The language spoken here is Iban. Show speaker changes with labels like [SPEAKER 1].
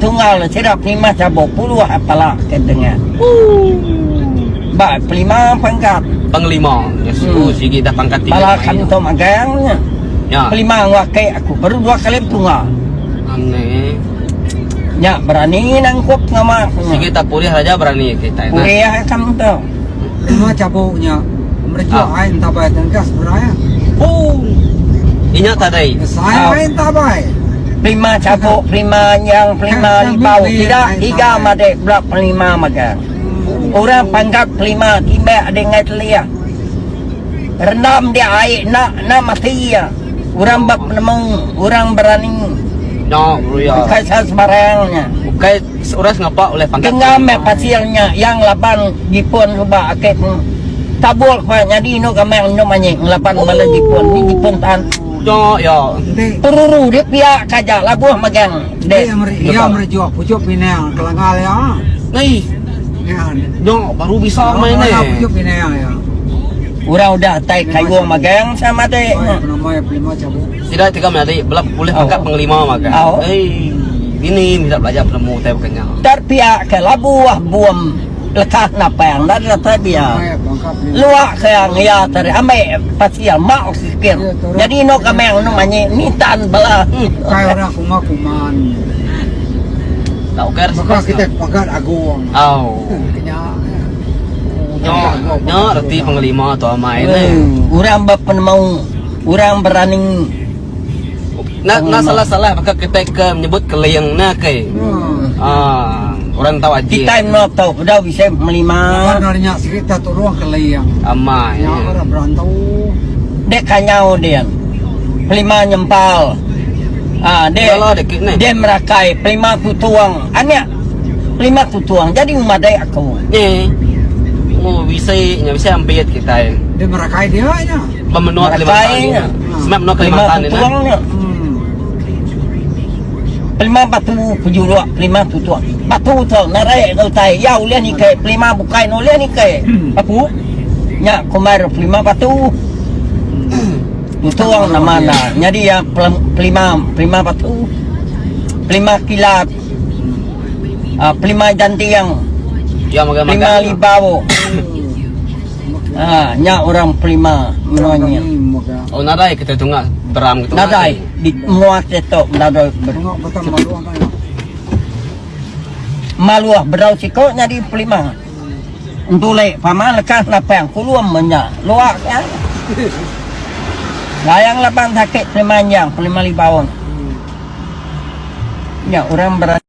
[SPEAKER 1] Tunggal sida pelima cabuk puluh pala ke dengah. Ba pelima pangkat.
[SPEAKER 2] Panglima nya siku sigi dah pangkat tinggi.
[SPEAKER 1] Bala kami tu magang nya.
[SPEAKER 2] Nya.
[SPEAKER 1] Pelima enggau aki aku baru dua kali betunga.
[SPEAKER 2] Ane.
[SPEAKER 1] Nya berani nangkup pengawa.
[SPEAKER 2] Sigi tak pulih raja berani kitai.
[SPEAKER 1] Pulih kami tu.
[SPEAKER 3] Pelima cabuk nya merejuk ai entabai tengkas berai.
[SPEAKER 2] Oh. Inya tadai.
[SPEAKER 3] Besai ai entabai.
[SPEAKER 1] Pelima cabuk, pelima nyang, pelima libau. Tidak tiga madik bela pelima magang. Orang pangkat pelima timbak dia ngai telia. Rendam dia ai enda enda mati iya. Orang ba penemu, orang berani.
[SPEAKER 2] No, ya.
[SPEAKER 1] Bukai sa sebarang nya.
[SPEAKER 2] Bukai orang sengapa oleh pangkat.
[SPEAKER 1] Genggam meh pasir nya yang laban Jipun suba ake tabul pa nyadi inu gamang inu manyi ngelaban bala Jipun ni Jipun tan.
[SPEAKER 2] No, ya.
[SPEAKER 1] Peruru dia pia ka aja labuh magang
[SPEAKER 3] dek. Iya merejuk pucuk pinang kelanggal iya.
[SPEAKER 2] Nei. Nya baru bisa main ni.
[SPEAKER 3] Pucuk pinang iya.
[SPEAKER 1] Orang udah tai kayung magang sama dek.
[SPEAKER 2] Sida tiga menyadi bela bulih pangkat pengelima magang. Ei dini meda belajar penemu utai baka nya.
[SPEAKER 1] Terpia ke labuh bum lekas napang enda datai bia. Luak ke ngia tadi ambi pasia mak sikit. Nyadi eno kamang eno manyi mintan bala.
[SPEAKER 3] Ukai orang kuma kuman.
[SPEAKER 2] Tak ukai
[SPEAKER 3] Baka kita pangkat agung.
[SPEAKER 2] Au.
[SPEAKER 3] Nya.
[SPEAKER 2] Nya nya reti pengelima tu amai ne.
[SPEAKER 1] Orang bepenemu Orang berani.
[SPEAKER 2] Enda enda salah salah baka kitai ke menyebut keling ne kai. Aaa orang tau aji.
[SPEAKER 1] Kitai menua tu bedau bisi melima.
[SPEAKER 3] Laban ari nya serita turung keling.
[SPEAKER 2] Amai.
[SPEAKER 3] Nya orang berantu.
[SPEAKER 1] Dek kanyau din. Pelima nyempal. Aa dek.
[SPEAKER 2] Bala dek ne.
[SPEAKER 1] Dek merakai pelima tutung. Anak pelima tutung jadi madai aku.
[SPEAKER 2] Nyi. Oh bisi nya bisi ambit kitai.
[SPEAKER 3] Dek merakai dia nya.
[SPEAKER 2] Ba menua Kalimantan ni. Semak menua Kalimantan ni.
[SPEAKER 1] Pelima batu pejuluk, pelima tutuk. Batu tu narai enggau utai. Iya ulih nikai, pelima bukai ne ulih nikai. Apu. Nya kumbai pelima batu. Tutung nama enda. Nyadi iya pelima pelima batu. Pelima kilat. Uh, pelima janting. Pelima libau. Ha, nya orang pelima menua nyin.
[SPEAKER 2] Oh nadai kita tunga beram ke tunga.
[SPEAKER 1] Nadai di menua kita tu nadai. Maluah bedau siko nyadi pelima. Entulek pama lekas lapang kulum menya luak ya. Layang laban sakit pelima anjang pelima libaun. Nya orang berani.